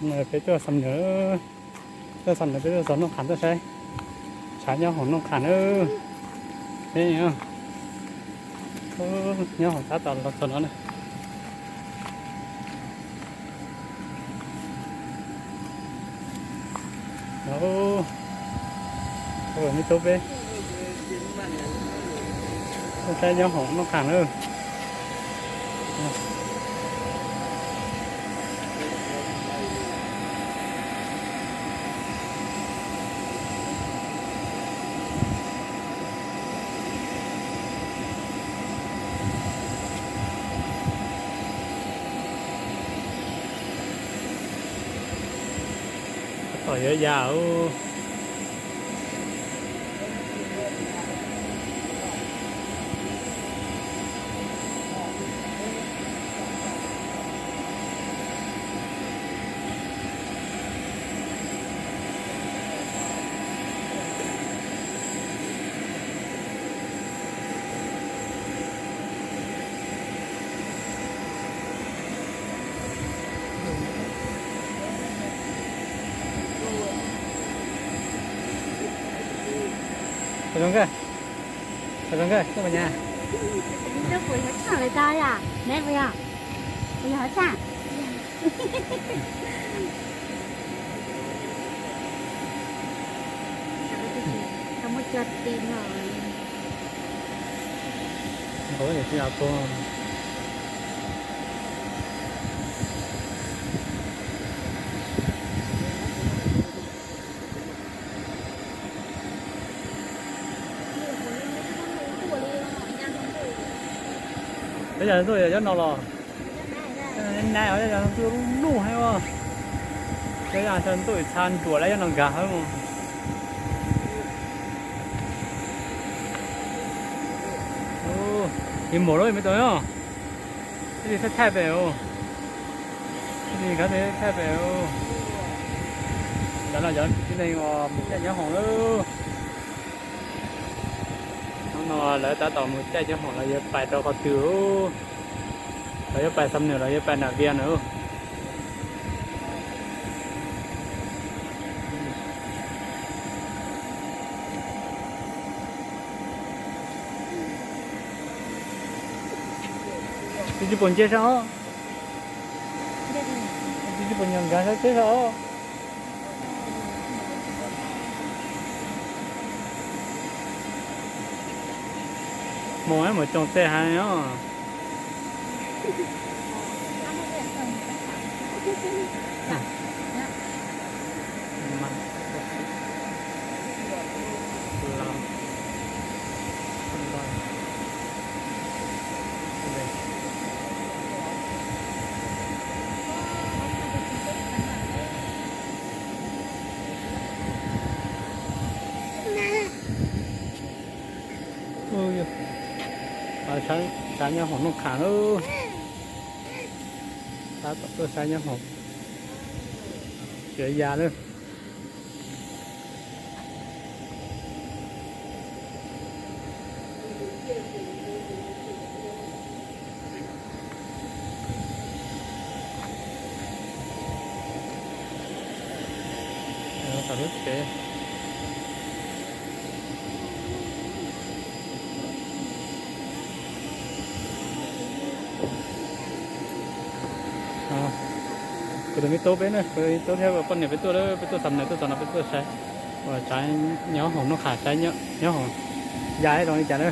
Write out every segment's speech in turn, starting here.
Peb tuaj xam nws, tuaj xam nws, peb tuaj txog Nooj Qham tuaj saib tshav nyob hoom Nooj Qham na. Peb nyob hoom tab tom los txog no na. Me tub peb tuaj saib nyob hoom Nooj Qham na. Tab tom yuav ya. Ua zoo nkauj, ua zoo nkauj, koj puas nyam? Koj puas yog hab tshaj lawm tag yom? Neb puas yog? Puas yog hab tshaj? Koj muab cog ti no. Nkaus niam tij los puag. Peb yog ntuj yog nyob no los, nab yog ntuj lub nub heev os. Cov yam ntuj txha nruam lawm nyob no nkag hawb mus. Ib mus lawm me tub os. Ib txhij thaij pem, ib txhij thaij pem. Cov no cov tib neeg uas mus caij nyob hoom lawm. Hnub no lawv tab tom mus caij nyob hoom, lawv yuav pais rau qhov twg? Lawv yuav pais Xam Nwm los yuav pais Nram Vias na? Twb tsis pom nce sab os. Twb tsis pom nyuam nkag sab tsheb sab os. Mus mus coom tej heev os. Saib nyob hoom Nooj Kham lawm. Tab tom tuaj saib nyob hoom, tsis ya lawm. Tom lub tsev. Kuv tus me tub peb na, kuv tus me tub thiab poj niam peb tuaj, peb tuaj Xam Nwm tuaj txog no peb tuaj saib, ua saib nyob hoom Nooj Kham, saib nyob hoom ya ib zoo li cas na.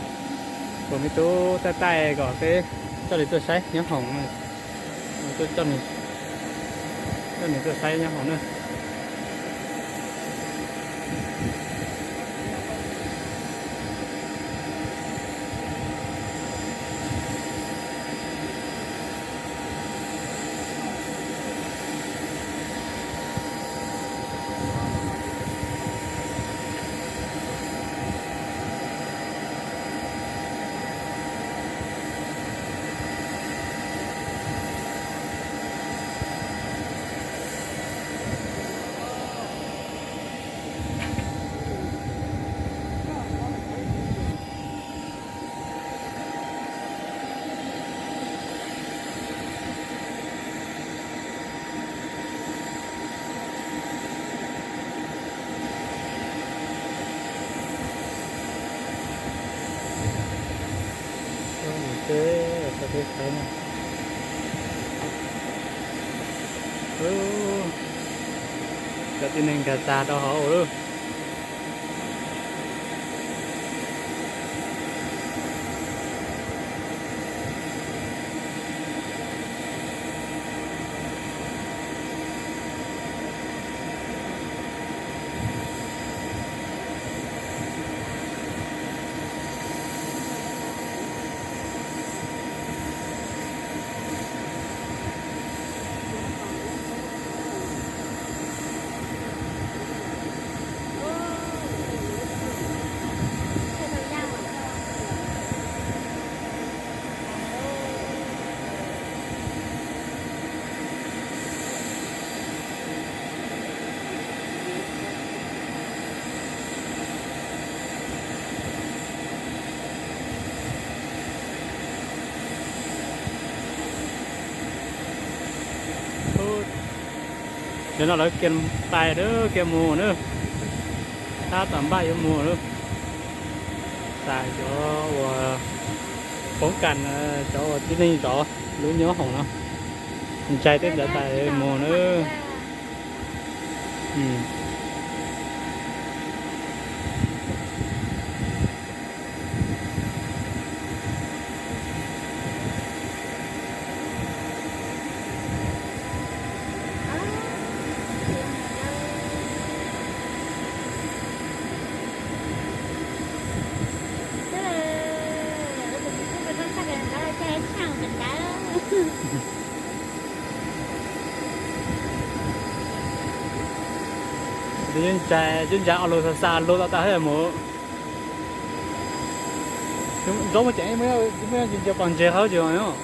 Kuv me tub taij taij kom peb coj nws tuaj saib nyob hoom, coj nws tuaj saib nyob hoom na. Cov tib neeg nkag tag rau hauv lawm. Cov no lawv kiag tais lawm kiag mus na, tab tom npaj yuav mus lawm. Tais cov uas poob kas, cov uas tib neeg zov lub nyob hoom no, ntshai tej ntawd tais mus na. Ntshai, cub ntshai ob lus xa xa lus tau tas hab mus. Zaub muaj ceem, muaj ntsis ntsia pom ntses qhov tsis os.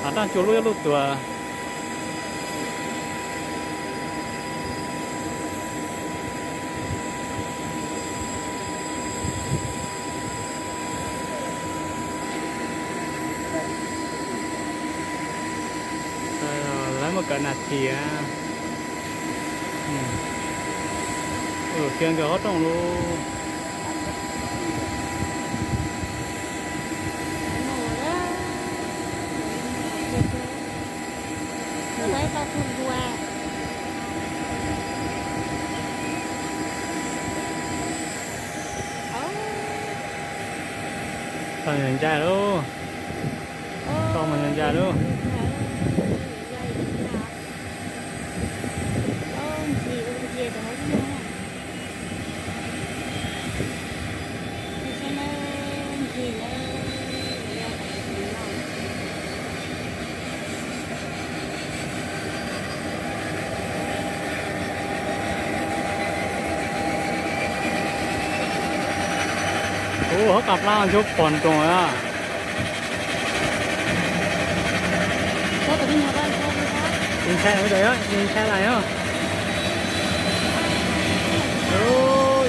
Hav raj cua lub ib lub tuas. Lawv muaj kawm nas this. Kiag nkawd qhov rooj lub. Tau ncaj lub, tau mas ncaj lub. Ub, hauv qab plab ncuab pog nroos a. Ntshai, ntshai lawm os.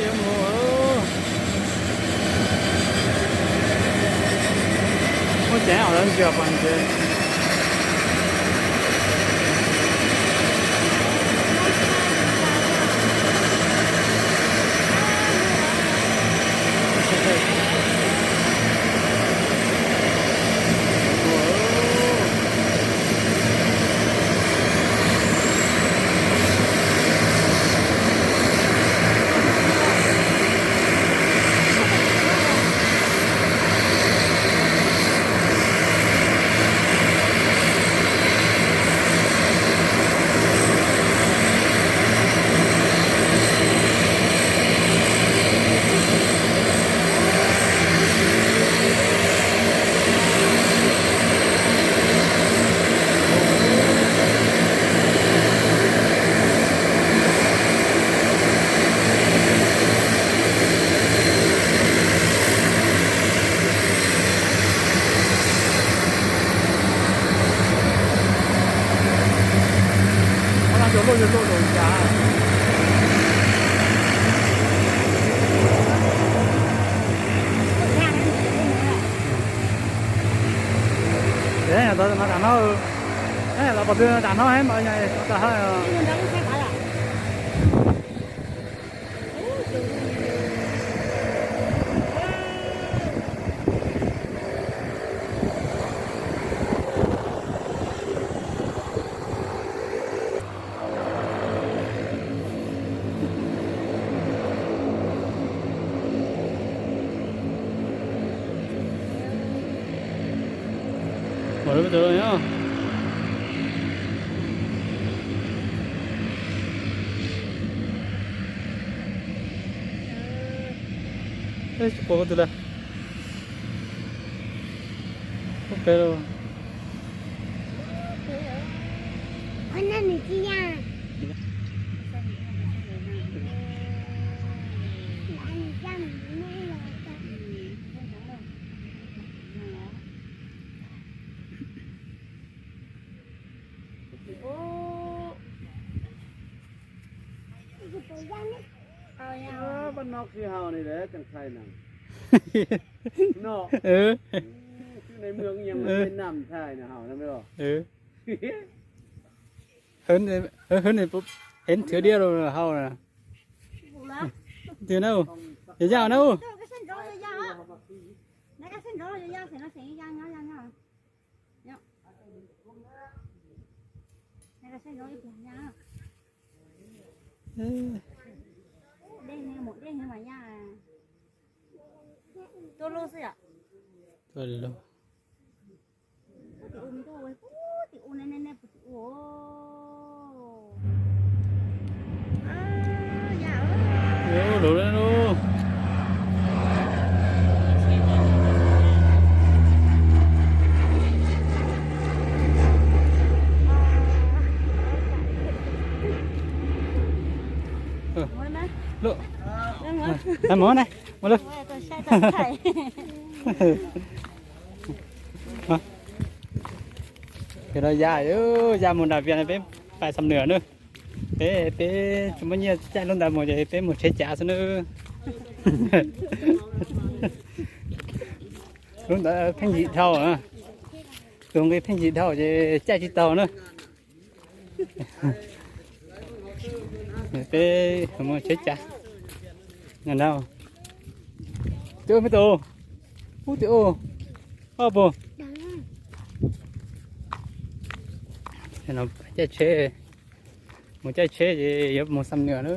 Yuav mus. Muaj ceev os, lawv ntsia pom ntses. Qhov no cua luaj, cua luaj tus cas. Ces tau no tam no, los pom twg tam no mas tas ha. Pom lawv peb tug lawm nyob. Tsis pom tus lawm. Ub, peb lawm. Pab no sij hawm ni lawm tseem thaij na. No. Xwb neeg mws yeej nam thaij na hauv no. Heev thwv diaj los hauv na. Twg na, yog yaj na. Tuaj lub. Lub lub. Lub. Mus na, mus lawm. Yog no ya, ya mus nram Vias no peb pais Xam Nuas na. Peb, peb tsis muaj nyiaj caij lub ntawd mus ces peb mus tsheb cav xwb na. Lub ntawd pheej yim dhau, tus nqi pheej yim dhau ces caij tsis tau na. Peb mus tsheb cav. Twb ua me tus, ub twb ua, ob puas. Caij tsheb, mus caij tsheb ces yuav mus Xam Nuas na.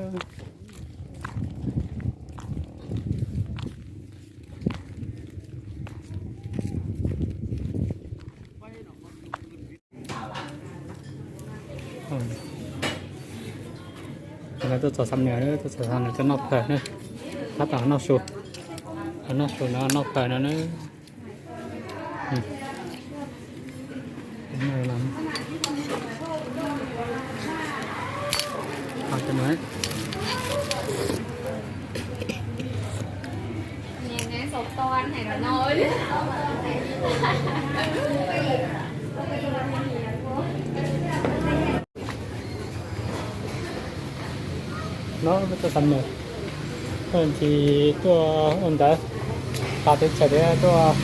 Tuaj txog Xam Nuas, tuaj txog Xam Nuas coj noj phawj na. Tab tom noj su, noj su no noj phawj no na. No peb tuaj Xam Nuas, tuaj ntsis tuaj ua ntawv, tas teb chaws thiab tuaj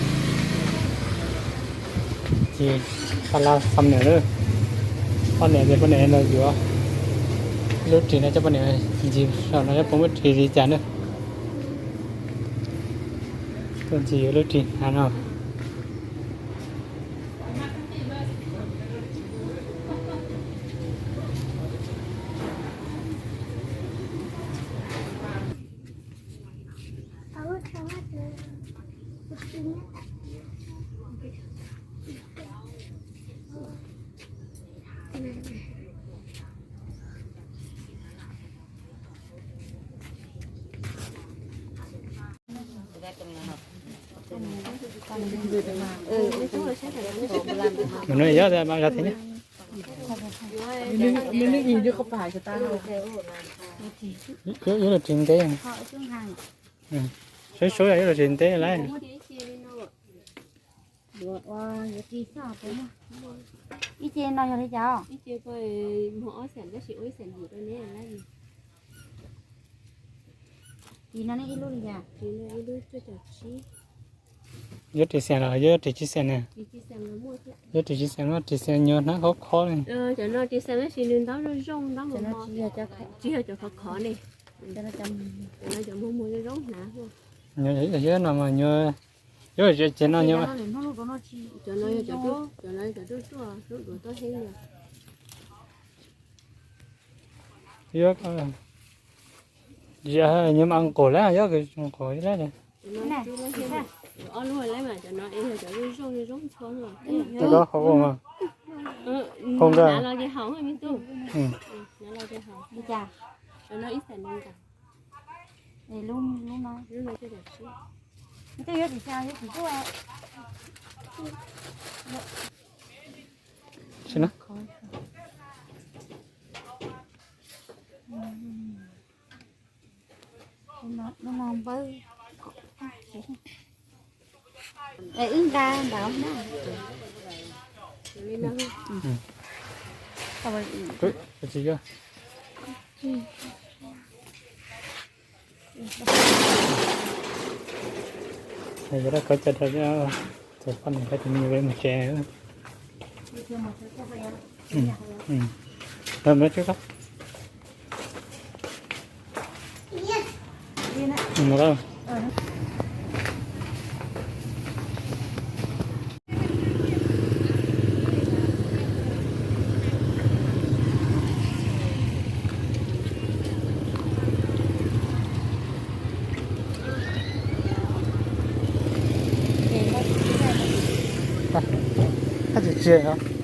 ntsis tas los Xam Nuas na. Poj niam ces poj niam los yuav lub ris no coj poj niam ntsis saum no seb puas muaj ris li cas na. Tuaj ntsis yuav lub ris hnav no. Mus no yog mas zog thiab ne. Yuav luag ris ntev. Sub sub yog yuav luag ris ntev lawm. Ib ce no yog li cas? Ris no ib lub li cas? Yuav ris xees los yuav ris tsis xees na? Yuav ris tsis xees, ris xees nyuag hnab khov khov li. Cov no ris xees tab sis nws ntaub zoo zoo, ntaub, tsis yog cov khov khov ne. Cov muag muag zoo zoo hnav. Yuav no mas nyuag, yuav ces no nyuag. Cov no yog cov ruaj, cov no yog cov ruaj ruaj, lub duav tuaj heeb li. Yuav, nyuag mas nqus lawm, yuav nqus lawm. Ob lub lawm mas cov no es yog cov zoo zoo zoo txhua. Cov no hauv ua mas. Hauv nkawd. Nav los ces haus me tub. Nav los ces haus. Li cas? Cov no ib xas nees nkaum. Es lub, lub no, lub no twb yuav tsib, twb yuav tsib xya, yuav tsib xya. Lub no npawb. Wb nqa ntawd na. Tsis yog. Yog dab kov coj rau, txog poj niam koj tus me nyuam mus tsev. Mus tsev. Tsis tsis os.